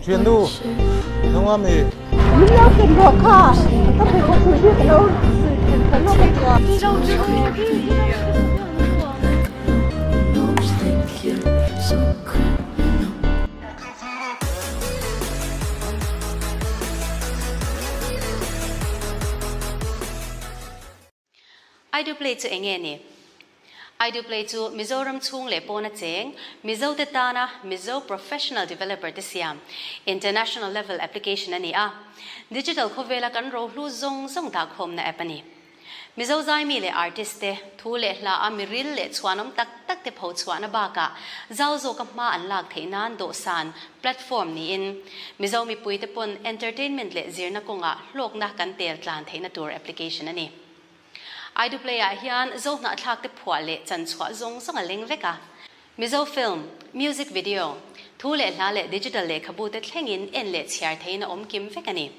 Thiannu, nangma mi? Min lo ken rawh kha, ka pheikhawk hrui hi ka lo ka lo ka tia. I do play chu enge ni? I do play chu Mizoram chhung leh pawna cheng, Mizo te tana Mizo professional developer te siam, international level application a ni a. Digital khawvela kan rohlu zawng zawng dahkhawmna app a ni. Mizo zaimi leh artist te, thu leh hla a miril leh chhuanawm tak tak te pho chhuahna bakah zau zawka hma an lak theih nan dawhsan, platform, niin Mizo mipui te pawn entertainment leh zirna kawngah hlawkna kan tel tlan theihna tur application a ni. Aiduplay ah hian Zohnahthlak te phuah leh chan chhuah zawng zawng a leng vek a. Mizo film, music video, thu leh hla leh digital lehkhabu te thlengin en leh chhiar theiin a awm kim vek a ni.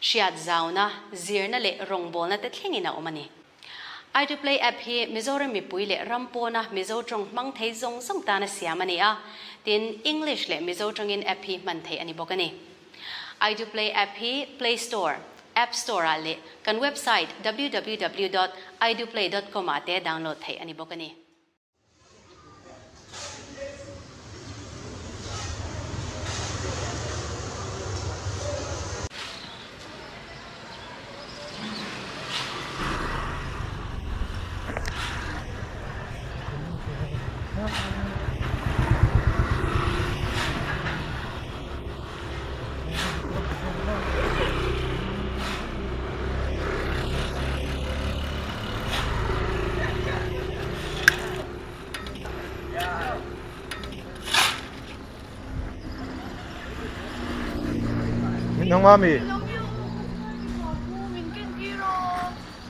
Hriat zauna, zirna leh rawngbawlna te thlengin a awm a ni. Aiduplay app hi Mizoram mipui leh ram pawna Mizo tawng hmang thei zawng zawng tana siam a ni a, tin English leh Mizo tawngin app hi hman theih a ni bawk a ni. Aiduplay app hi Play Store, App Store ah leh kan website www dot aiduplay dot com ah te download theih a ni bawk a ni. Nangma mi?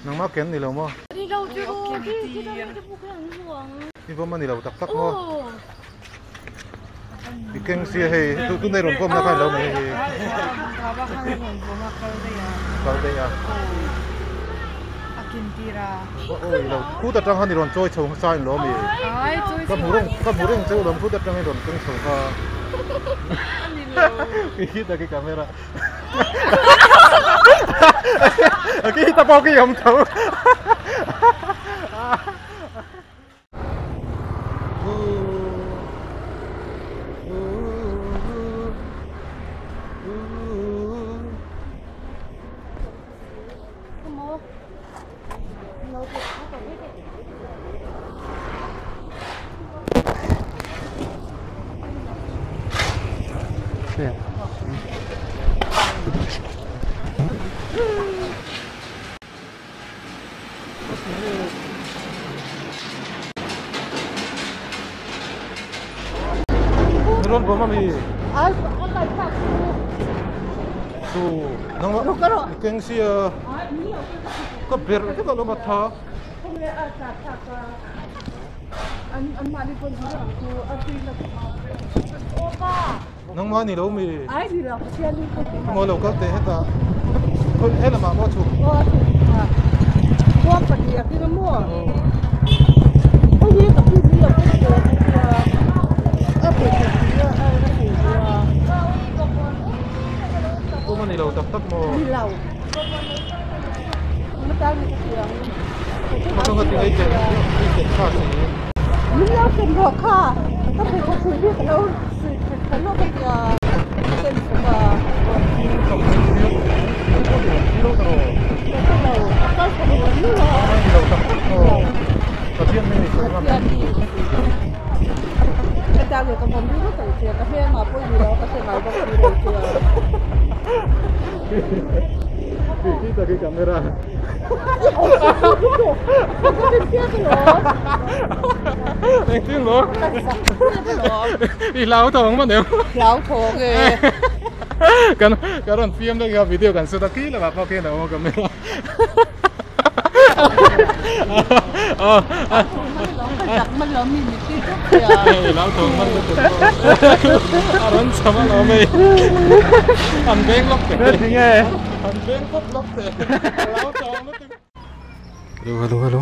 Nangma ken ni lo maw? I vawm a ni lo tak tak maw? I keng sia hei tu tu nei rawn vawm na khan lo mai hei kal daih a awi lo khut atang khan i rawn chawi chho hmasa in lo ami ka hmu reng ka hmu reng cheu lawm khut atang i rawn keng chho kha khi ta khi camera khi ta pawh khi awm tho. Rawn bawm ami? Ai, a kai thlak chu. Chu, nang i keng sia. Ka ber vek a lawm a tha. Nangmah ni lo mi? Maw lo kal teh hetah. He lamah maw chhuk? Pum a ni lo tak tak maw? Ka nga ti ngei ken ken kha si. Min lo ken rawh kha ka pheikhawk hrui hi ka lo ka lo ka tia ken chhawk a. Camera. Engtin maw? I hlau thawng maw neu? Hlau thawng e. Kan kan rawn fiam daih a video kan shoot a khi lamah pawh khian a awm a camera. I hlau thawng man lutuk a rawn cham alawm hei. An veng lawk teh. An veng pawp lawk teh. Hlau thawng lutuk. Hello hello hello.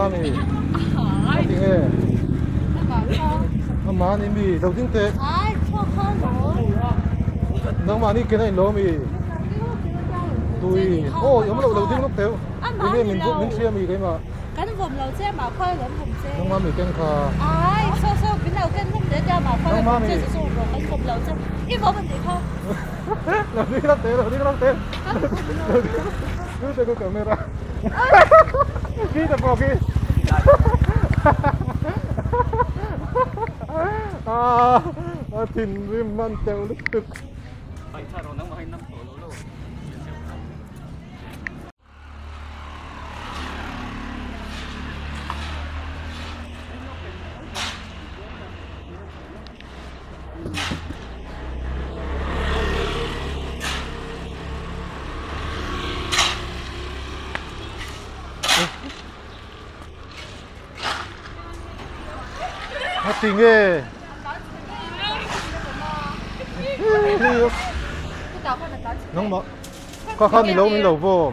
Nangmah mi? Tinge? Amah ni mi lo ding teh. Nangmah ni ken a in lo mi? Tui. Aw i awm loh lo ding lawk teuh. Tinge min min hria mi keimah? Kan vawm lo che amah khuai kan vawm che. Nangmah mi ken kha. Ai saw saw min lo ken hlum leh tia amah khuai kan vawm che chu chu rawh kan vawm lo che. I vawm a nih kha. Lo ding lawk teh lo ding lawk teh. Kan vawm lo. Lu te ku camera. Khi ta pawh khi. A thinrim man teuh lutuk. A ti nge? Nangmah kha kha ni lo min lo vawm.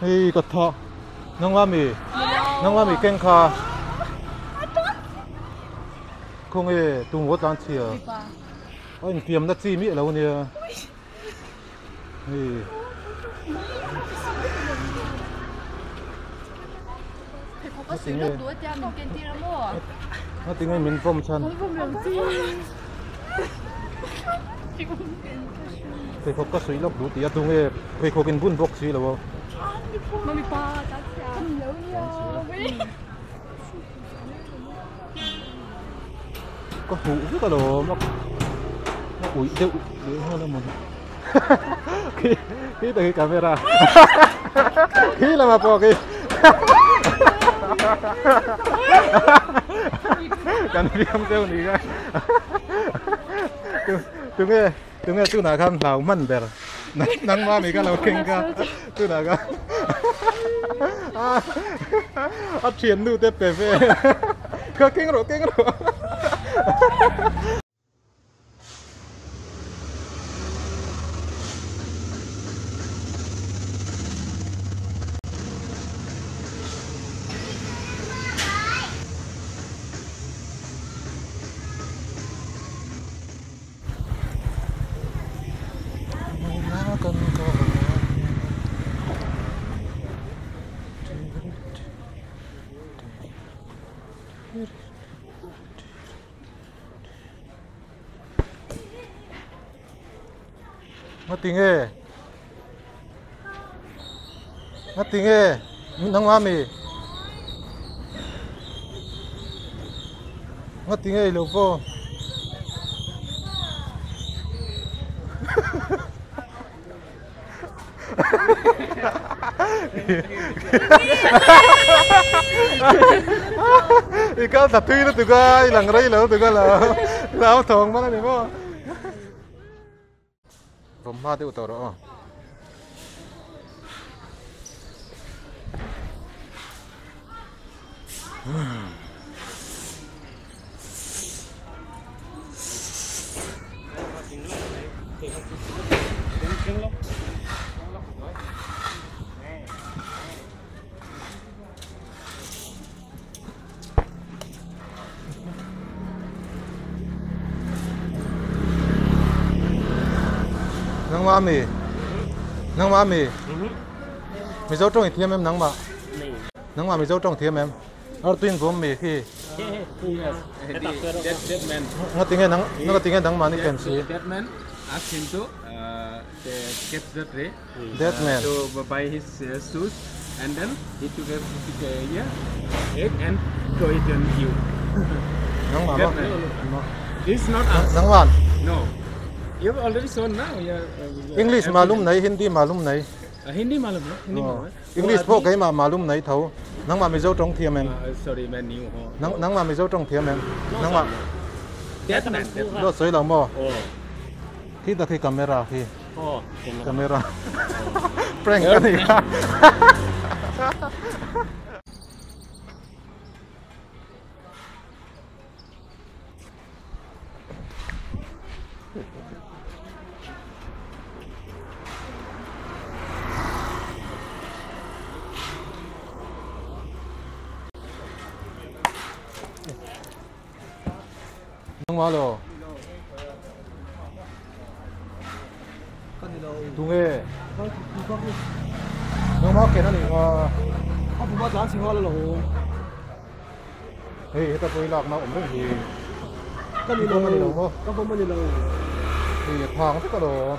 Hei ka tha. Nangmah mi? Nangmah mi keng kha. Khawnge tum vawt tlan chhia. A infiamna chi miah lo ania. Hei. A tinge min vawm chhan. Pheikhawk ka suih lawk duh tih a tunge pheikhawk in bun bawk si lo a. Ka huh vek alawm a a uih deuh leh nghal a mawni khi khi ta khi camera khi lama pawh khi kan fiam deuh ni kha tunge tunge tunah khan hlau hman ber nangmah mi kha lo keng kha tunah khan a thiannu te pe ve kha keng rawh keng rawh. Ngatinge Ngatinge nangmah mi Ngatinge i lo pawh I kal ta tui lutuk a, i lang rei lo lutuk a lo lau thawng man a ni maw. Vawm hma deuh tawh rawh aw. Nangmah mi? Nangmah mi? Mizo tawng i thiam em nangmah? Nangmah Mizo tawng thiam em? Artuin vawm mi khi. Ngatinge nang ngatinge nangmah ni ken si? That man asked him to catch the tray. That man. To buy his shoes and then he took a yeah, egg and throw it on you. Nangmah That man. This is not us. Nangman. No. You have already shown now. Yeah, English malum nai Hindi malum nai. Hindi malum no? Hindi malum. English pawh keimah malum nai tho. Nangmah Mizo tawng thiam em? Sorry man new ho. Nang nangmah Mizo tawng thiam em? Nangmah. That man. Dawt sawi lo maw? Khi ta khi camera khi. Camera. Prank ka ni kha. Nangmah lo. Ka ni lo. Tunge? Nangmah ken a nih nga. A puma tlan chhe nghal alawm. Hei heta pawh i lakna awm reng hi. Ka ni lo. Ka ni lo maw? Ka vawm a ni lo. Hei a phang vek alawm.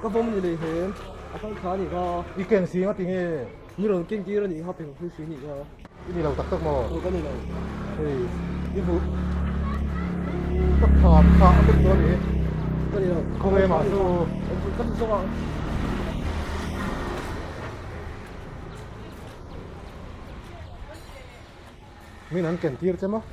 Ka vawm ni lei hem. A kal kha a nih kha. I ken si nga tinge? Ni rawn ken tir a nih kha peng phui si nih kha. I ni lo tak tak maw? Aw ka ni lo. Hei i hmuh ka kham kha a vek dawn i. Ka ni lo. Khawnge mah chu. Ka ni zawk a. Min an ken tir che maw?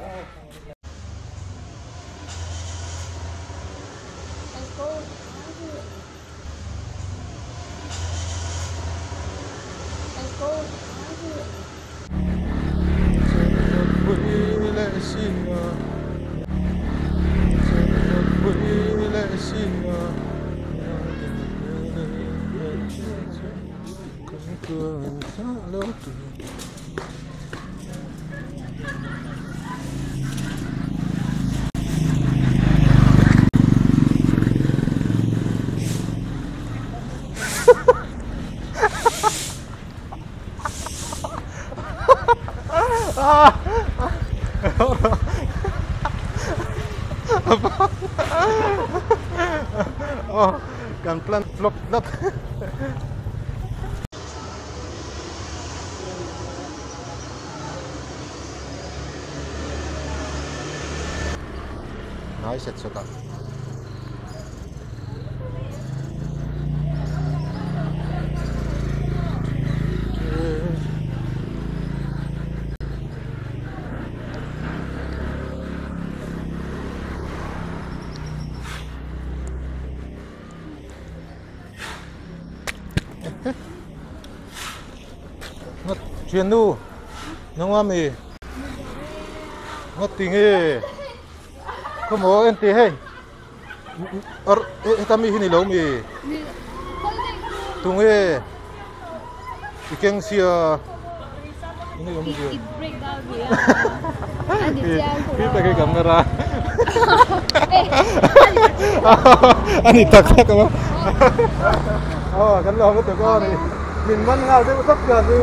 Kan plan flop tlat. Hnai set sawt a. Thiannu nangma mi ngawt tinge khawmaw en tih hei heta mi hi ni lo mi tunge i keng sia enge awm zia i tak hi camera a ni tak tak a aw kan lo hmu tuk aw ni min man nghal deuh tawp ka chu.